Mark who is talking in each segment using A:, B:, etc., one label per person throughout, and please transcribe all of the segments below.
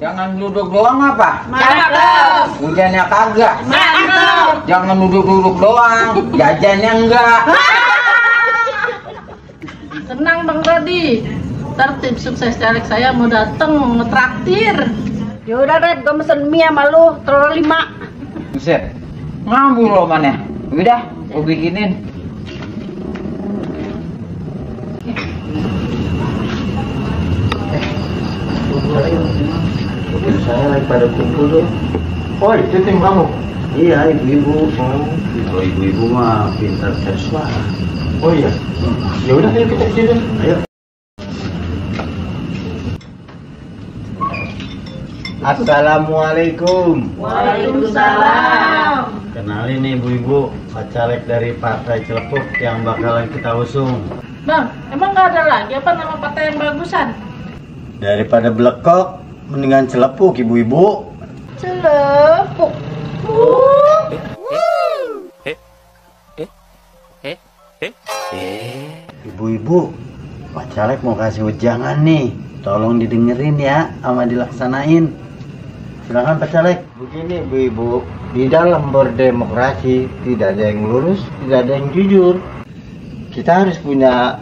A: Jangan duduk doang apa?
B: Mantap.
A: Hujannya kagak.
B: Mantap.
A: Jangan duduk-duduk doang, jajannya enggak.
B: Tenang Bang Rodi. Ntar tim sukses caleg saya mau dateng mau ngetraktir. Yaudah Red, gue mesen mie sama lu, telur 5.
A: Buset, ngambul lo mana? Udah, gue bikinin.
C: Saya lagi pada kumpul tuh.
A: Oh, itu tim kamu?
C: Iya, ibu-ibu. Kalau ibu-ibu mah pintar siswa.
A: Oh iya. Ya udah, ayo kita kesini.
C: Ayo. Assalamualaikum.
B: Waalaikumsalam.
C: Kenalin nih ibu-ibu, Pak Caleg dari Partai Celepuk yang bakalan kita usung.
B: Bang, emang nggak ada lagi apa nama partai yang bagusan?
C: Daripada blekok, mendingan celepuk ibu-ibu.
B: Celepuk.
C: Ibu-ibu, Pak Caleg mau kasih ujangan nih. Tolong didengerin ya, sama dilaksanain. Silakan Pak Caleg.
D: Begini Bu-ibu, di dalam berdemokrasi tidak ada yang lurus, tidak ada yang jujur. Kita harus punya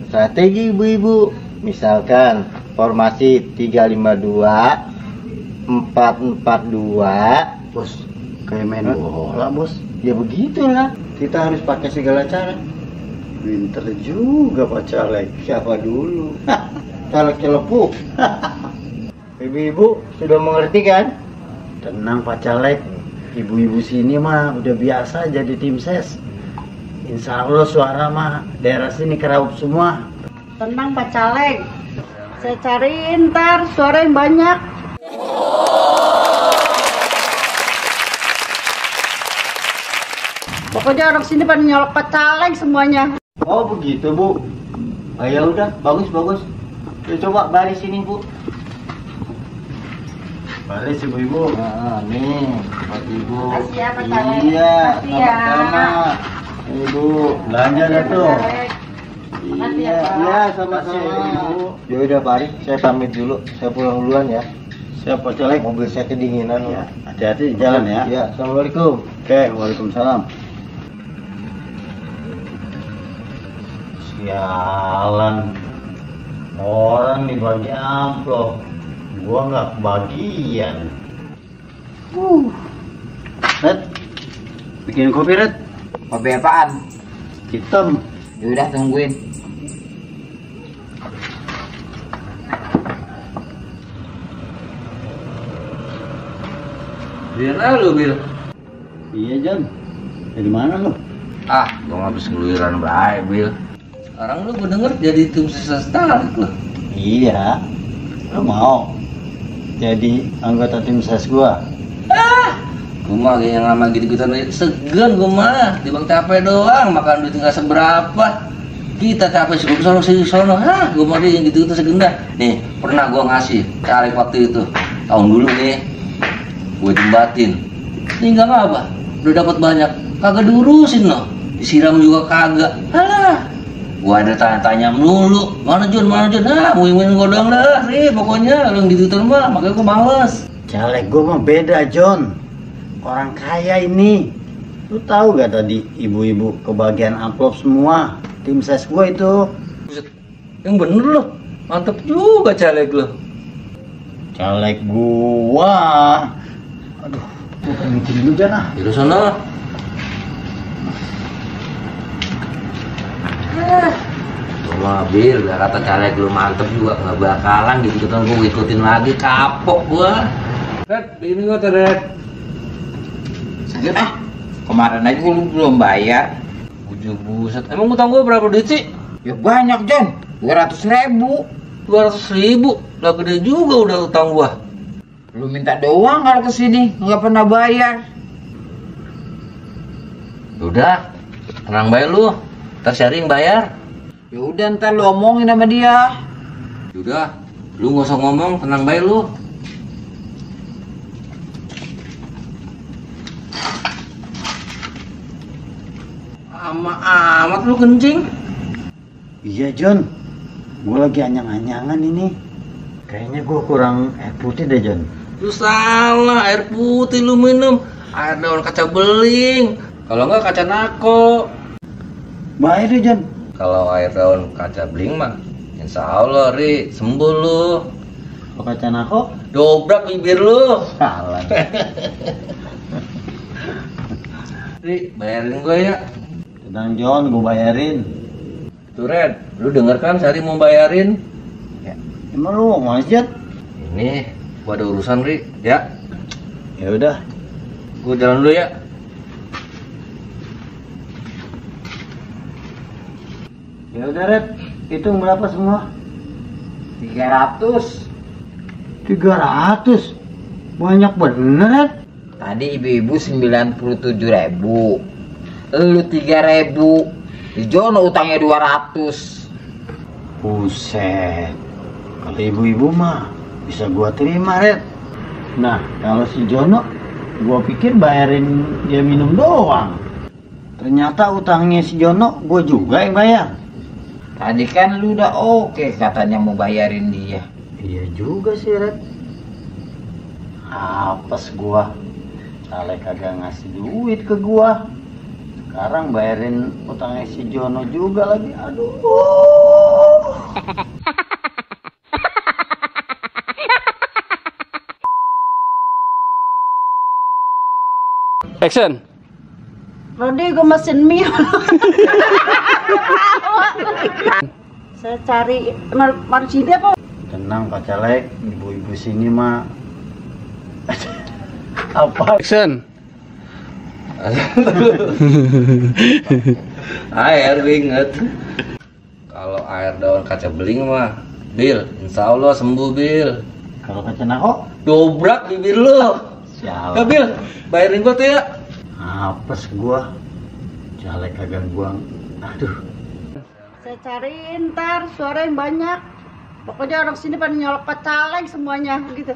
D: strategi Bu-ibu. Misalkan formasi 352, 442.
C: Bos, kayak main bola bos.
D: Ya begitulah, kita harus pakai segala cara.
C: Pinter juga Pak Caleg.
D: Siapa dulu? Caleg Celepuk. Ibu-ibu sudah mengerti kan?
C: Tenang Pak Caleg, ibu-ibu sini mah udah biasa jadi tim ses. Insya Allah suara mah daerah sini keraup semua.
B: Tenang Pak Caleg. Saya cariin ntar suara yang banyak. Pokoknya orang sini pada nyolok Pak Caleg semuanya.
D: Oh begitu Bu. Oh, ya udah, bagus. Ya, coba baris ini Bu.
C: Baris ibu-ibu.
D: Nah, nih buat Ibu.
B: Makasih ya, Pak Caleg.
D: Iya,
B: Makasih ya.
D: sama-sama. Ibu.
C: Belanja dah tuh.
B: Makasih ya,
D: Iya,
B: Pak.
D: iya sama-sama.
C: Ibu.
D: Ya udah Pak Ari, saya pamit dulu. Saya pulang duluan ya.
C: Siap Pak Caleg.
D: Mobil saya kedinginan.
C: Ya, hati-hati di jalan ya.
D: Ya, assalamualaikum.
C: Oke, waalaikumsalam. Sialan. Orang dibagi amplop. Gua nggak kebagian. Red, bikin kopi Red.
A: Kopi apaan?
C: Hitam.
A: Ya udah, tungguin. Biar lu, Bil.
C: Iya John. Dari mana lo?
A: Ah, gua ngabis keluyuran baik, Bil. Sekarang lu gue denger jadi tim sukses tarik lu.
C: Iya. Lo mau jadi anggota tim ses gua?
A: Gue mah yang lama gitu-gituan segan gue mah. Dibang capek doang, makan duit nggak seberapa. Kita capek sih sono. Hah, gue mah dia yang gitu-gitu segenda. Nih, pernah gue ngasih tarik waktu itu. Tahun dulu nih, gue jembatin. Tinggal apa? Udah dapat banyak, kagak diurusin loh. Disiram juga kagak. Halah. Gua ada tanya-tanya melulu, mana Jun, ah, muing-muing gua doang dah, pokoknya lu gitu mah, makanya gua males.
C: Caleg gua mah beda John. Orang kaya ini. Lu tahu gak tadi ibu-ibu kebagian amplop semua tim ses gua itu.
A: Buset, yang bener loh, mantep juga caleg lo.
C: Caleg gua. Aduh, gua pengen mikir dulu Jan ah.
A: Di sana. Mobil, gak kata caleg lu mantep juga, nggak bakalan gitu kan gue ikutin lagi, kapok gua. Red, ini gua Red. Sakit ah? Kemarin aja gua belum bayar. Buset, emang utang gua berapa duit sih? Ya banyak Jon, 200.000. 200.000? Lah gede juga udah utang gua. Lu minta doang kalau kesini, nggak pernah bayar. Udah, tenang baik lu, ntar sharing bayar. Ya udah ntar lu omongin sama dia. Udah, lu nggak usah ngomong, tenang baik lu. Amat lu kencing.
C: Iya John, gua lagi anyang-anyangan ini. Kayaknya gua kurang air putih deh, John.
A: Lu salah, air putih lu minum. Air daun kaca beling. Kalau enggak kaca nako.
C: Bahaya deh, John.
A: Kalau air daun kaca beling mah, insya Allah, Ri, sembuh lu.
C: Kalau kaca nako,
A: Dobrak bibir lu.
C: salah.
A: Ri, bayarin gue ya.
C: Tenang, John, gua bayarin.
A: Tuh, Red, lu denger kan Sari mau bayarin?
C: Ya, emang lu mau masjid?
A: Ini, gua ada urusan, Ri. Ya,
C: Ya udah.
A: gua jalan dulu ya.
C: Ya udah, Red. Hitung berapa semua?
D: 300.
C: 300. Banyak bener, Red.
D: Tadi ibu-ibu 97.000. Lu 3.000. Di Jono utangnya 200.
C: Buset. Kalau ibu-ibu mah bisa gua terima, Red. Nah, kalau si Jono, gua pikir bayarin dia minum doang. Ternyata utangnya si Jono gua juga yang bayar.
D: Tadi kan lu udah oke katanya mau bayarin dia.
C: Iya juga sih, Red. Apes gua. Caleg kagak ngasih duit ke gua. Sekarang bayarin utangnya si Jono juga lagi. Aduh.
E: Action.
B: Rodi, gue mesin mie. Saya cari marcide apa?
C: Tenang Pak Caleg, ibu-ibu sini mah. Apa?
E: Action.
A: Air inget. Kalau air daun kaca beling mah, Bil, insya Allah sembuh, Bil.
C: Kalau kaca nako?
A: Dobrak bibir lu. Ya,
C: Sial.
A: Bil, bayarin gua tuh ya.
C: Apes gua. Caleg kagak gua. Aduh.
B: Saya cari ntar suara yang banyak. Pokoknya orang sini pada nyolok Pak Caleg semuanya gitu.